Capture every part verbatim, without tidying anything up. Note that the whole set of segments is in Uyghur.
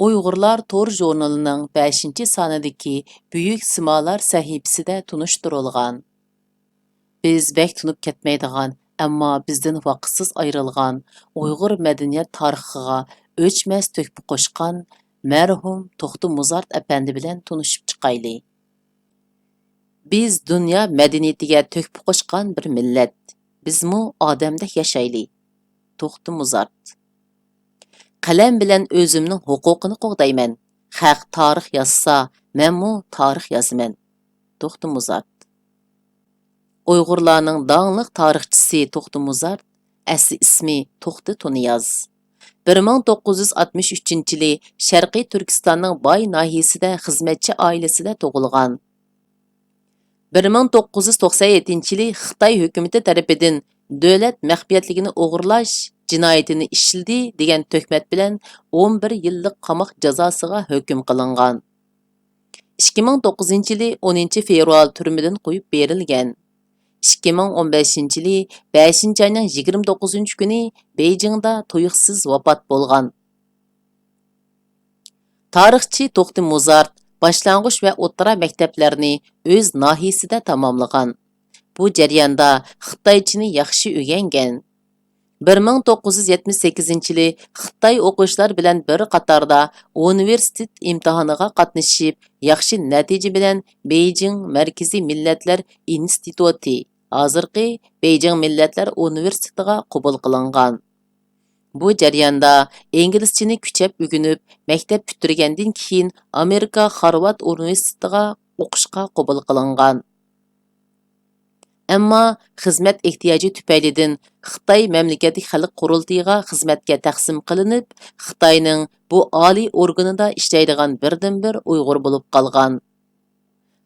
ئۇيغۇرلار تور ژۇرنىلىنىڭ بەشىنچى سانىدىكى بۈيۈك سىمالار سەھىپىسىدە تونۇشتۇرۇلغان. بىز بەك تونۇپ كەتمەيدىغان، ئەمما بىزدىن ۋاقىتسىز ئايرىلغان، ئۇيغۇر مەدەنىيەت تارىخىغا ئۆچمەس تۆھپە قوشقان مەرھۇم توختى مۇزارت ئەپەندى بىلەن تونۇشۇپ چىقايلى. بىز دۇنيا مەدەنىيىتىگە تۆھپە قوشقان بىر مىللەت. بىزمۇ ئادەمدەك ياشايلى. توختى مۇزارت. قەلەم بىلەن ئۆزۈمنىڭ ھوقۇقىنى قوغدايمەن. خەق تارىخ يازسا، مەنمۇ تارىخ يازىمەن. توختى مۇزارت. ئۇيغۇرلارنىڭ داڭلىق تارىخچىسى توختى مۇزارت، ئەسلى ئىسمى توختى تۇنىياز. بىر مىڭ توققۇز يۈز ئاتمىش ئۈچىنچى يىلى شەرقىي تۈركىستاننىڭ باي ناھىيەسىدە خىزمەتچى ئائىلىسىدە تۇغۇلغان. بىر مىڭ توققۇز يۈز توقسان يەتتىنچى يىلى خىتاي ھۆكۈمىتى تەرىپىدىن دۆلەت مەخپىيەتلىكىنى ئوغرىلاش جىنايىتىنى ئىشلىدى دېگەن تۆھمەت بىلەن ئون بىر يىللىق قاماق جازاسىغا ھۆكۈم قىلىنغان. ئىككى مىڭ توققۇزىنچى يىلى ئونىنچى فېۋرال تۈرمىدىن قويۇپ بېرىلگەن. ئىككى مىڭ ئون بەشىنچى يىلى بەشىنچى ئاينىڭ يىگىرمە توققۇزىنچى كۈنى بېيجىڭدا تۇيۇقسىز ۋاپات بولغان. تارىخچى توختى مۇزارت باشلانغۇچ ۋە ئوتتۇرا مەكتەپلەرنى ئۆز ناھىيەسىدە تاماملىغان. بۇ جەرياندا خىتايچىنى ياخشى ئۆگەنگەن. بىر مىڭ توققۇز يۈز يەتمىش سەككىزىنچى يىلى خىتاي ئوقۇغۇچىلار بىلەن بىر قاتاردا ئۇنىۋېرسىتېت ئىمتىھانىغا قاتنىشىپ، ياخشى نەتىجە بىلەن بېيجىڭ مەركىزىي مىللەتلەر ئىنستىتۇتى، ھازىرقى بېيجىڭ مىللەتلەر ئۇنىۋېرسىتېتىغا قوبۇل قىلىنغان. بۇ جەرياندا ئىنگلىزچىنى كۈچەپ ئۆگىنىپ، مەكتەپ پۈتتۈرگەندىن كېيىن ئامېرىكا خارۋارد ئۇنىۋېرسىتېتىغا ئوقۇشقا قوبۇل قىلىنغان. ئەمما خىزمەت ئېھتىياجى تۈپەيلىدىن خىتاي مەملىكەتلىك خەلق قۇرۇلتىيىغا خىزمەتكە تەقسىم قىلىنىپ، خىتاينىڭ بۇ ئالىي ئورگىنىدا ئىشلەيدىغان بىردىنبىر ئۇيغۇر بولۇپ قالغان.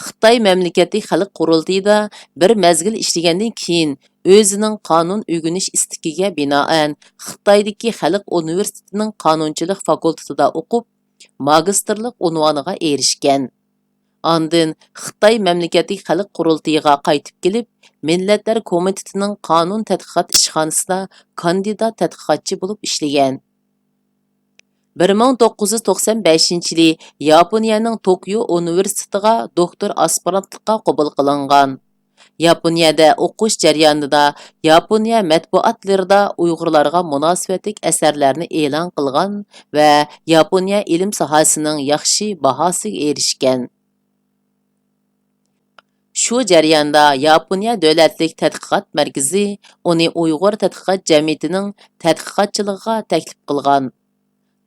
خىتاي مەملىكەتلىك خەلق قۇرۇلتىيىدا بىر مەزگىل ئىشلىگەندىن كېيىن، ئۆزىنىڭ قانۇن ئۆگىنىش ئىستىكىگە بىنائەن، خىتايدىكى خەلق ئۇنىۋېرسىتېتىنىڭ قانۇنچىلىق فاكۇلتېتىدا ئوقۇپ، ماگىستىرلىق ئۇنۋانىغا ئېرىشكەن. ئاندىن خىتاي مەملىكەتلىك خەلق قۇرۇلتىيىغا قايتىپ كېلىپ، مىللەتلەر كومىتېتىنىڭ قانۇن تەتقىقات ئىشخانىسىدا كاندىدات تەتقىقاتچى بولۇپ ئىشلىگەن. بىر مىڭ توققۇز يۈز توقسان بەشىنچى يىلى ياپونىيەنىڭ توكيو ئۇنىۋېرسىتېتىغا دوكتور ئاسپىرانتلىققا قوبۇل قىلىنغان. ياپونىيەدە ئوقۇش جەريانىدا ياپونىيە مەتبۇئاتلىرىدا ئۇيغۇرلارغا مۇناسىۋەتلىك ئەسەرلەرنى ئېلان قىلغان ۋە ياپونىيە ئىلىم ساھەسىنىڭ ياخشى باھاسىگە ئېرىشكەن. شۇ جەرياندا ياپونىيە دۆلەتلىك تەتقىقات مەركىزى ئۇنى ئۇيغۇر تەتقىقات جەمئىيىتىنىڭ تەتقىقاتچىلىقىغا تەكلىپ قىلغان.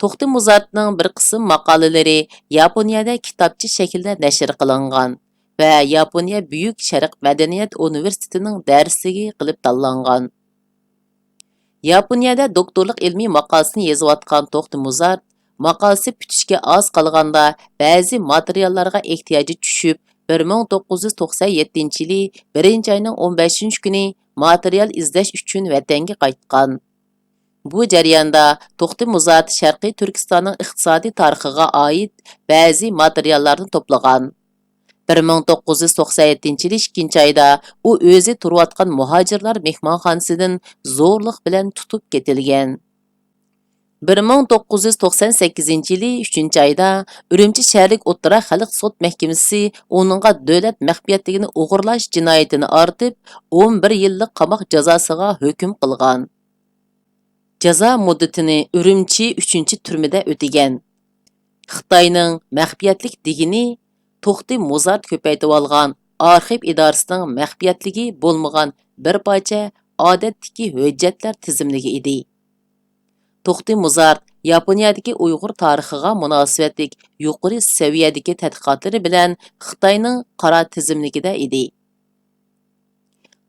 توختى مۇزارتنىڭ بىر قىسىم ماقالىلىرى ياپونىيەدە كىتابچە شەكلىدە نەشر قىلىنغان ۋە ياپونىيە بۈيۈك شەرق مەدەنىيەت ئۇنىۋېرسىتېتىنىڭ دەرسلىكى قىلىپ تاللانغان. ياپونىيەدە دوكتورلۇق ئىلمىي ماقالىسىنى يېزىۋاتقان توختى مۇزارت ماقالىسى پۈتۈشكە ئاز قالغاندا، بەزى ماتېرىياللارغا ئېھتىياجى چۈشۈپ، بىر مىڭ توققۇز يۈز توقسان يەتتىنچى يىلى بىرىنچى ئاينىڭ ئون بەشىنچى كۈنى ماتېرىيال ئىزدەش ئۈچۈن ۋەتەنگە قايتقان. بۇ جەرياندا توختى مۇزارت شەرقىي تۈركىستاننىڭ ئىقتىسادىي تارىخىغا ئائىت بەزى ماتېرىياللارنى توپلىغان. بىر مىڭ توققۇز يۈز توقسان يەتتىنچى يىلى ئىككىنچى ئايدا ئۇ ئۆزى تۇرۇۋاتقان مۇھاجىرلار مېھمانخانىسىدىن زورلۇق بىلەن تۇتۇپ كېتىلگەن. بىر مىڭ توققۇز يۈز توقسان سەككىزىنچى يىلى ئۈچىنچى ئايدا ئۈرۈمچى شەھەرلىك ئوتتۇرا خەلق سوت مەھكىمىسى ئۇنىڭغا دۆلەت مەخپىيەتلىكىنى ئوغرىلاش جىنايىتىنى ئارتىپ، ئون بىر يىللىق قاماق جازاسىغا ھۆكۈم قىلغان. جازا مۇددىتىنى ئۈرۈمچى ئۈچىنچى تۈرمىدە ئۆتىگەن. خىتاينىڭ مەخپىيەتلىك دېگىنى توختى مۇزارت كۆپەيتىۋالغان ئارخىپ ئىدارىسىنىڭ مەخپىيەتلىكى بولمىغان بىر پارچە ئادەتتىكى ھۆججەتلەر تىزىملىكى ئىدى. توختى مۇزارت ياپونىيەدىكى ئۇيغۇر تارىخىغا مۇناسىۋەتلىك يۇقىرى سەۋىيەدىكى تەتقىقاتلىرى بىلەن خىتاينىڭ قارا تىزىملىكىدە ئىدى.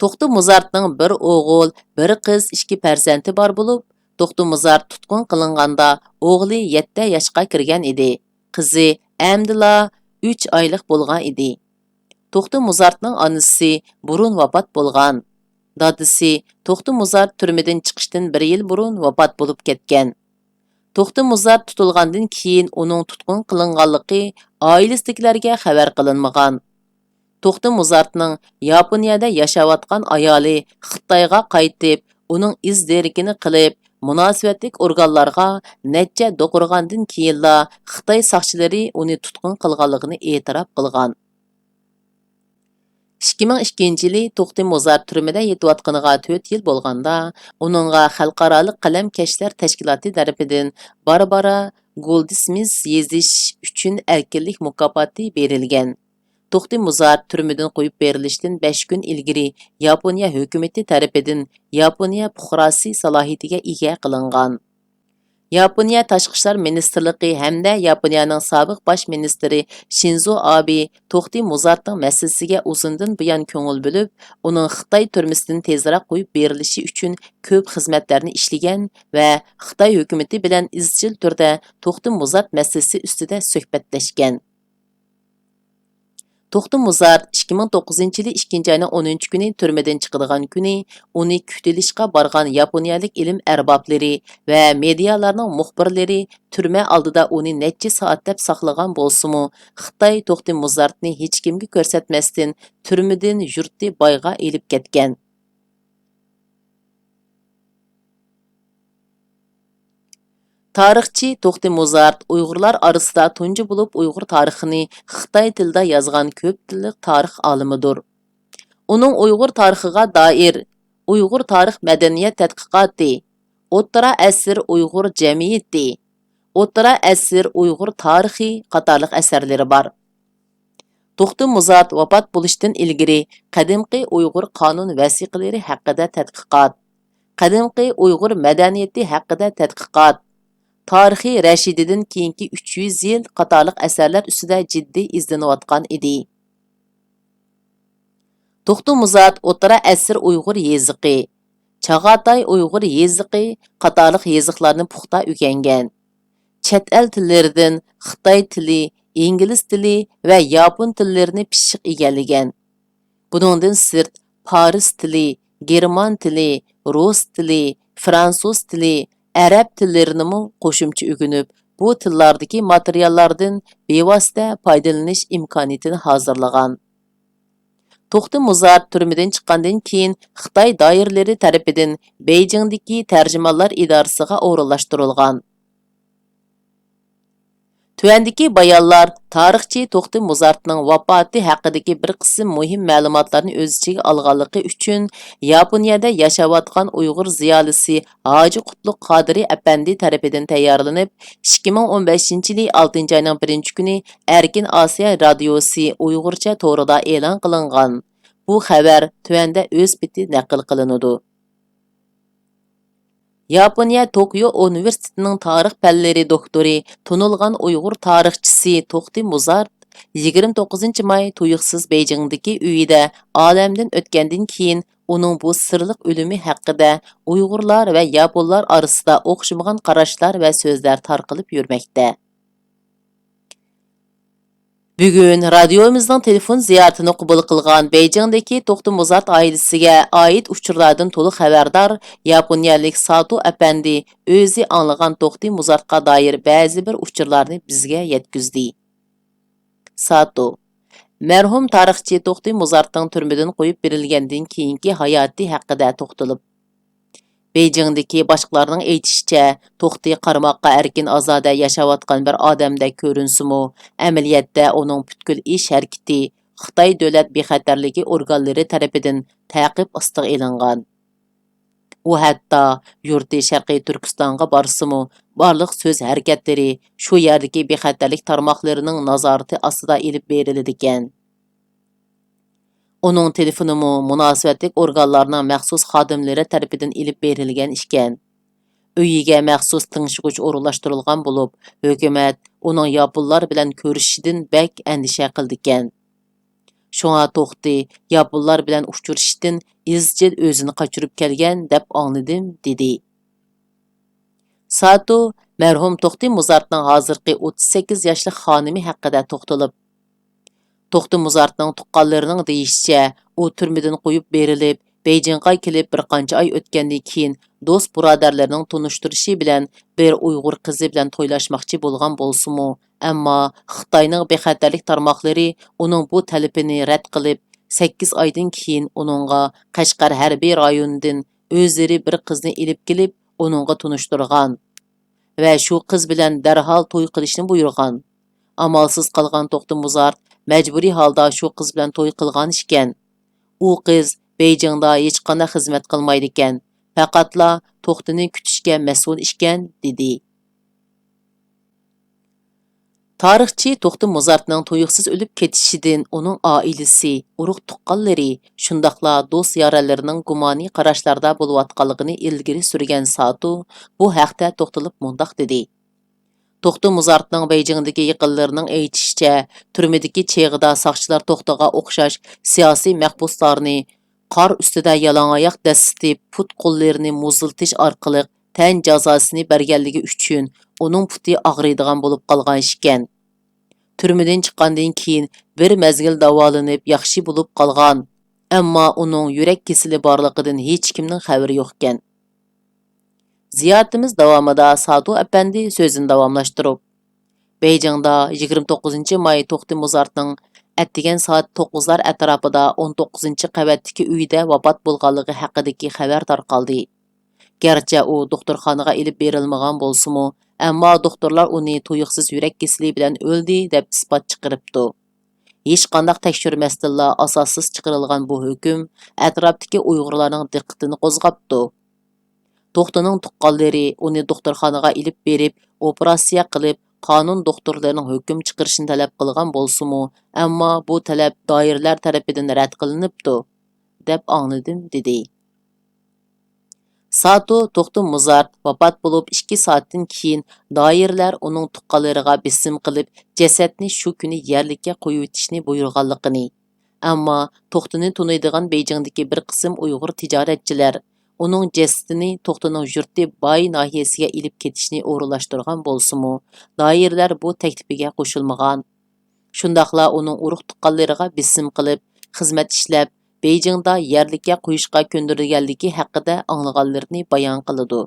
توختى مۇزارتنىڭ بىر ئوغۇل، بىر قىز، ئىككى پەرزەنتى بار بولۇپ، توختى مۇزارت تۇتقۇن قىلىنغاندا ئوغلى يەتتە ياشقا كىرگەن ئىدى. قىزى ئەمدىلا ئۈچ ئايلىق بولغان ئىدى. توختى مۇزارتنىڭ ئانىسى بۇرۇن ۋاپات بولغان. دادىسى توختى مۇزارت تۈرمىدىن چىقىشتىن بىر يىل بۇرۇن ۋاپات بولۇپ كەتكەن. توختى مۇزارت تۇتۇلغاندىن كېيىن ئۇنىڭ تۇتقۇن قىلىنغانلىقى ئائىلىسىدىكىلەرگە خەۋەر قىلىنمىغان. توختى مۇزارتنىڭ ياپونىيەدە ياشاۋاتقان ئايالى خىتايغا قايتىپ، ئۇنىڭ ئىز دېرىكىنى قىلىپ، مۇناسىۋەتلىك ئورگانلارغا نەچچە دوقۇرغاندىن كېيىنلا خىتاي ساقچىلىرى ئۇنى تۇتقۇن قىلغانلىقىنى ئېتىراپ قىلغان. ئىككى مىڭ ئىككىنچى يىلى توختى مۇزارت تۈرمىدە يېتىۋاتقىنىغا تۆت يىل بولغاندا، ئۇنىڭغا خەلقئارالىق قەلەمكەشلەر تەشكىلاتى تەرىپىدىن باربارا گولدسمىس يېزىش ئۈچۈن ئەركىنلىك مۇكاپاتى بېرىلگەن. توختى مۇزارت تۈرمىدىن قويۇپ بېرىلىشتىن بەش كۈن ئىلگىرى ياپونىيە ھۆكۈمىتى تەرىپىدىن ياپونىيە پۇقراسى سالاھىيىتىگە ئىگە قىلىنغان. ياپونىيە تاشقى ئىشلار مىنىستىرلىقى ھەمدە ياپونىيەنىڭ سابىق باش مىنىستىرى شىنزو ئابې توختى مۇزارتنىڭ مەسىلىسىگە ئۇزۇندىن بۇيان كۆڭۈل بۆلۈپ، ئۇنىڭ خىتاي تۈرمىسىدىن تېزراق قويۇپ بېرىلىشى ئۈچۈن كۆپ خىزمەتلەرنى ئىشلىگەن ۋە خىتاي ھۆكۈمىتى بىلەن ئىزچىل تۈردە توختى مۇزارت مەسىلىسى ئۈستىدە سۆھبەتلەشكەن. توختى مۇزارت ئىككى مىڭ توققۇزىنچى يىلى ئىككىنچى ئاينىڭ ئونىنچى كۈنى تۈرمىدىن چىقىدىغان كۈنى ئۇنى كۈتۈۋېلىشقا بارغان ياپونىيەلىك ئىلىم ئەربابلىرى ۋە مېدىيالارنىڭ مۇخبىرلىرى تۈرمە ئالدىدا ئۇنى نەچچە سائەتلەپ ساقلىغان بولسىمۇ، خىتاي توختى مۇزارتنى ھېچكىمگە كۆرسەتمەستىن تۈرمىدىن يۇرتى بايغا ئېلىپ كەتكەن. تارىخچى توختى مۇزارت ئۇيغۇرلار ئارىسىدا تۇنجى بولۇپ ئۇيغۇر تارىخىنى خىتاي تىلىدا يازغان كۆپ تىللىق تارىخ ئالىمىدۇر. ئۇنىڭ ئۇيغۇر تارىخىغا دائىر ئۇيغۇر تارىخ مەدەنىيەت تەتقىقاتى، ئوتتۇرا ئەسىر ئۇيغۇر جەمئىيىتى، ئوتتۇرا ئەسىر ئۇيغۇر تارىخى قاتارلىق ئەسەرلىرى بار. توختى مۇزارت ۋاپات بولۇشتىن ئىلگىرى قەدىمكى ئۇيغۇر قانۇن ۋەسىقىلىرى ھەققىدە تەتقىقات، قەدىمكى ئۇيغۇر مەدەنىيىتى ھەققىدە تەتقىقات، تارىخى رەشىدىدىن كېيىنكى ئۈچ يۈز يىل قاتارلىق ئەسەرلەر ئۈستىدە جىددىي ئىزدىنىۋاتقان ئىدى. توختى مۇزارت ئوتتۇرا ئەسىر ئۇيغۇر يېزىقى، چاغاتاي ئۇيغۇر يېزىقى قاتارلىق يېزىقلارنى پۇختا ئۆگەنگەن. چەت ئەل تىللىرىدىن خىتاي تىلى، ئىنگلىز تىلى ۋە ياپون تىللىرىنى پىششىق ئىگىلىگەن. بۇنىڭدىن سىرت، پارس تىلى، گېرمان تىلى، رۇس تىلى، فرانسۇز تىلى، ئەرەب تىللىرىنىمۇ قوشۇمچە ئۆگىنىپ، بۇ تىللاردىكى ماتېرىياللاردىن بىۋاسىتە پايدىلىنىش ئىمكانىيىتىنى ھازىرلىغان. توختى مۇزارت تۈرمىدىن چىققاندىن كېيىن، خىتاي دائىرىلىرى تەرىپىدىن بېيجىڭدىكى تەرجىمانلار ئىدارىسىغا ئورۇنلاشتۇرۇلغان. تۆۋەندىكى بايانلار تارىخچى توختى مۇزارتنىڭ ۋاپاتى ھەققىدىكى بىر قىسىم مۇھىم مەلۇماتلارنى ئۆز ئىچىگە ئالغانلىقى ئۈچۈن، ياپونىيەدە ياشاۋاتقان ئۇيغۇر زىيالىيسى ھاجى قۇتلۇق قادىرى ئەپەندى تەرىپىدىن تەييارلىنىپ، ئىككى مىڭ ئون بەشىنچى يىلى ئالتىنچى ئاينىڭ بىرىنچى كۈنى ئەركىن ئاسىيا رادىيوسى ئۇيغۇرچە تورىدا ئېلان قىلىنغان. بۇ خەۋەر تۆۋەندە ئۆز پېتى نەقىل قىلىنىدۇ. ياپونىيە توكيو ئۇنىۋېرسىتېتىنىڭ تارىخ پەنلىرى دوكتورى، تونۇلغان ئۇيغۇر تارىخچىسى توختى مۇزارت يىگىرمە توققۇزىنچى ماي تۇيۇقسىز بېيجىڭدىكى ئۆيىدە ئالەمدىن ئۆتكەندىن كېيىن، ئۇنىڭ بۇ سىرلىق ئۆلۈمى ھەققىدە ئۇيغۇرلار ۋە ياپونلار ئارىسىدا ئوخشىمىغان قاراشلار ۋە سۆزلەر تارقىلىپ يۈرمەكتە. بۈگۈن رادىيومىزنىڭ تېلېفون زىيارىتىنى قوبۇل قىلغان بېيجىڭدىكى توختى مۇزارت ئائىلىسىگە ئائىت ئۇچۇرلاردىن تولۇق خەۋەردار ياپونىيەلىك ساتو ئەپەندى ئۆزى ئاڭلىغان توختى مۇزارتقا دائىر بەزى بىر ئۇچۇرلارنى بىزگە يەتكۈزدى. ساتو، مەرھۇم تارىخچى توختى مۇزارتنىڭ تۈرمىدىن قويۇپ بېرىلگەندىن كېيىنكى ھاياتى ھەققىدە توختىلىپ، بېيجىڭدىكى باشقىلارنىڭ ئېيتىشىچە، توختى قارىماققا ئەركىن-ئازادە ياشاۋاتقان بىر ئادەمدەك كۆرۈنسىمۇ، ئەمەلىيەتتە ئۇنىڭ پۈتكۈل ئىش-ھەرىكىتى خىتاي دۆلەت بىخەتەرلىكى ئورگانلىرى تەرىپىدىن تەقىب ئاستىغا ئېلىنغان. ئۇ ھەتتا يۇرتى شەرقىي تۈركىستانغا بارسىمۇ، بارلىق سۆز ھەرىكەتلىرى شۇ يەردىكى بىخەتەرلىك تارماقلىرىنىڭ نازارىتى ئاستىدا ئېلىپ بېرىلىدىكەن. ئۇنىڭ تېلېفونىمۇ مۇناسىۋەتلىك ئورگانلارنىڭ مەخسۇس خادىملىرى تەرىپىدىن ئېلىپ بېرىلگەن ئىكەن. ئۆيىگە مەخسۇس تىڭشىغۇچ ئورۇنلاشتۇرۇلغان بولۇپ، ھۆكۈمەت ئۇنىڭ ياپونلار بىلەن كۆرۈشۈشىدىن بەك ئەندىشە قىلىدىكەن. شۇڭا توختى ياپونلار بىلەن ئۇچرىشىشتىن ئىزچىل ئۆزىنى قاچۇرۇپ كەلگەن دەپ ئاڭلىدىم، دېدى. ساتو مەرھۇم توختى مۇزارتنىڭ ھازىرقى ئوتتۇز سەككىز ياشلىق خانىمى ھەققىدە توختىلىپ، توختى مۇزارتنىڭ تۇغقانلىرىنىڭ دېيىشىچە، ئۇ تۈرمىدىن قويۇپ بېرىلىپ، بېيجىڭغا كېلىپ بىر قانچە ئاي ئۆتكەندىن كېيىن، دوست-بۇرادەرلىرىنىڭ تونۇشتۇرۇشى بىلەن بىر ئۇيغۇر قىزى بىلەن تويلاشماقچى بولغان بولسىمۇ، ئەمما خىتاينىڭ بىخەتەرلىك تارماقلىرى ئۇنىڭ بۇ تەلىپىنى رەت قىلىپ، سەككىز ئايدىن كېيىن ئۇنىڭغا قەشقەر ھەربىي رايونىدىن ئۆزلىرى بىر قىزنى ئېلىپ كېلىپ، ئۇنىڭغا تونۇشتۇرغان ۋە شۇ قىز بىلەن دەرھال توي قىلىشنى بۇيرۇغان. ئامالسىز قالغان توختى مۇزارت مەجبۇرىي ھالدا شۇ قىز بىلەن توي قىلغان ئىكەن. ئۇ قىز بېيجىڭدا ھېچقانداق خىزمەت قىلمايدىكەن، پەقەتلا توختىنى كۈتۈشكە مەسئۇل ئىكەن، دېدى. تارىخچى توختى مۇزارتنىڭ تۇيۇقسىز ئۆلۈپ كېتىشىدىن ئۇنىڭ ئائىلىسى، ئۇرۇق-تۇغقانلىرى، شۇنداقلا دوست-يارەنلىرىنىڭ گۇمانىي قاراشلاردا بولۇۋاتقانلىقىنى ئىلگىرى سۈرگەن ساتو بۇ ھەقتە توختىلىپ مۇنداق دېدى: توختى مۇزارتنىڭ بېيجىڭدىكى يېقىنلىرىنىڭ ئېيتىشىچە، تۈرمىدىكى چېغىدا ساقچىلار توختىغا ئوخشاش سىياسىي مەھبۇسلارنى قار ئۈستىدە يالاڭ ئاياق دەسسىتىپ، پۇت-قوللىرىنى مۇزلىتىش ئارقىلىق تەن جازاسىنى بەرگەنلىكى ئۈچۈن ئۇنىڭ پۇتى ئاغرىيدىغان بولۇپ قالغان ئىكەن. تۈرمىدىن چىققاندىن كېيىن بىر مەزگىل داۋالىنىپ ياخشى بولۇپ قالغان، ئەمما ئۇنىڭ يۈرەك كېسىلى بارلىقىدىن ھېچكىمنىڭ خەۋىرى يوقكەن. زىيارىتىمىز داۋامىدا ساتو ئەپەندى سۆزىنى داۋاملاشتۇرۇپ، بېيجىڭدا يىگىرمە توققۇزىنچى ماي توختى مۇزارتنىڭ ئەتىگەن سائەت توققۇزلار ئەتراپىدا ئون توققۇزىنچى قەۋەتتىكى ئۆيىدە ۋاپات بولغانلىقى ھەققىدىكى خەۋەر تارقالدى. گەرچە ئۇ دوختۇرخانىغا ئېلىپ بېرىلمىغان بولسىمۇ، ئەمما دوختۇرلار ئۇنى تۇيۇقسىز يۈرەك كېسىلى بىلەن ئۆلدى، دەپ ئىسپات چىقىرىپتۇ. ھېچقانداق تەكشۈرمەستىنلا ئاساسسىز چىقىرىلغان بۇ ھۆكۈم ئەتراپتىكى ئۇيغۇرلارنىڭ دىققىتىنى قوزغاپتۇ. توختىنىڭ تۇغقانلىرى ئۇنى دوختۇرخانىغا ئېلىپ بېرىپ، ئوپېراتسىيە قىلىپ، قانۇن دوختۇرلىرىنىڭ ھۆكۈم چىقىرىشىنى تەلەپ قىلغان بولسىمۇ، ئەمما بۇ تەلەپ دائىرىلەر تەرىپىدىن رەت قىلىنىپتۇ، دەپ ئاڭلىدىم، دېدى. ساتو توختى مۇزارت ۋاپات بولۇپ ئىككى سائەتتىن كېيىن، دائىرىلەر ئۇنىڭ تۇغقانلىرىغا بېسىم قىلىپ، جەسەتنى شۇ كۈنى يەرلىككە قويۇۋېتىشنى بۇيرۇغانلىقىنى، ئەمما توختىنى تونۇيدىغان بېيجىڭدىكى بىر قىسىم ئۇيغۇر تىجارەتچىلەر ئۇنىڭ جەسىتىنى توختىنىڭ يۇرتى باي ناھىيەسىگە ئېلىپ كېتىشنى ئورۇنلاشتۇرغان بولسىمۇ، دائىرىلەر بۇ تەكلىپىگە قوشۇلمىغان. شۇنداقلا ئۇنىڭ ئۇرۇق-تۇغقانلىرىغا بېسىم قىلىپ، خىزمەت ئىشلەپ، بېيجىڭدا يەرلىككە قويۇشقا كۆندۈرۈلگەنلىكى ھەققىدە ئاڭلىغانلىرىنى بايان قىلىدۇ.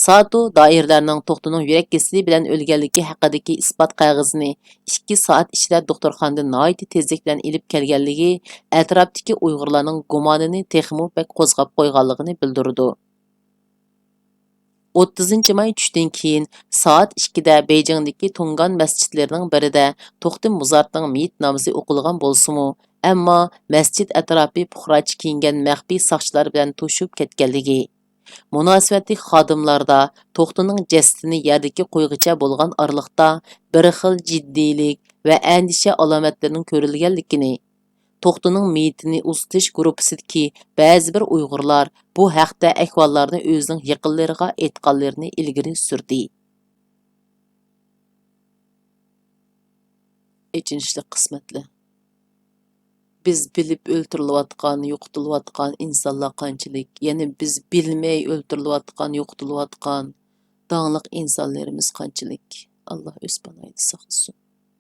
ساتو دائىرىلەرنىڭ توختىنىڭ يۈرەك كېسىلى بىلەن ئۆلگەنلىكى ھەققىدىكى ئىسپات قەغىزىنى ئىككى سائەت ئىچىدە دوختۇرخانىدىن ناھايىتى تېزلىك بىلەن ئېلىپ كەلگەنلىكى ئەتراپتىكى ئۇيغۇرلارنىڭ گۇمانىنى تېخىمۇ بەك قوزغاپ قويغانلىقىنى بىلدۈرىدۇ. ئوتتۇزىنچى ماي چۈشتىن كېيىن سائەت ئىككىدە بېيجىڭدىكى تۇڭگان مەسچىتلىرىنىڭ بىرىدە توختى مۇزارتنىڭ مېيىت نامىزى ئوقۇلغان بولسىمۇ، ئەمما مەسچىت ئەتراپى پۇقراچە كىيىنگەن مەخپىي ساقچىلار بىلەن توشۇپ كەتكەنلىكى، مۇناسىۋەتلىك خادىملاردا توختىنىڭ جەسىتىنى يەردىكى قويغىچە بولغان ئارىلىقتا بىر خىل جىددىيلىك ۋە ئەندىشە ئالامەتلىرىنىڭ كۆرۈلگەنلىكىنى، توختىنىڭ مېيىتىنى ئۇزىتىش گۇرۇپپىسىدىكى بەزى بىر ئۇيغۇرلار بۇ ھەقتە ئەھۋاللارنى ئۆزىنىڭ يېقىنلىرىغا ئېيتقانلىرىنى ئىلگىرى سۈردى. ئېچىنىشلىق قىسمەتلەر. بىز بىلىپ ئۆلتۈرۈلۈۋاتقان، يوقىتىلىۋاتقان ئىنسانلار قانچىلىك؟ يەنى بىز بىلمەي ئۆلتۈرۈلۈۋاتقان، يوقىتىلىۋاتقان داڭلىق ئىنسانلىرىمىز قانچىلىك؟ ئاللا ئۆز پاناھىدا ساقلىسۇن.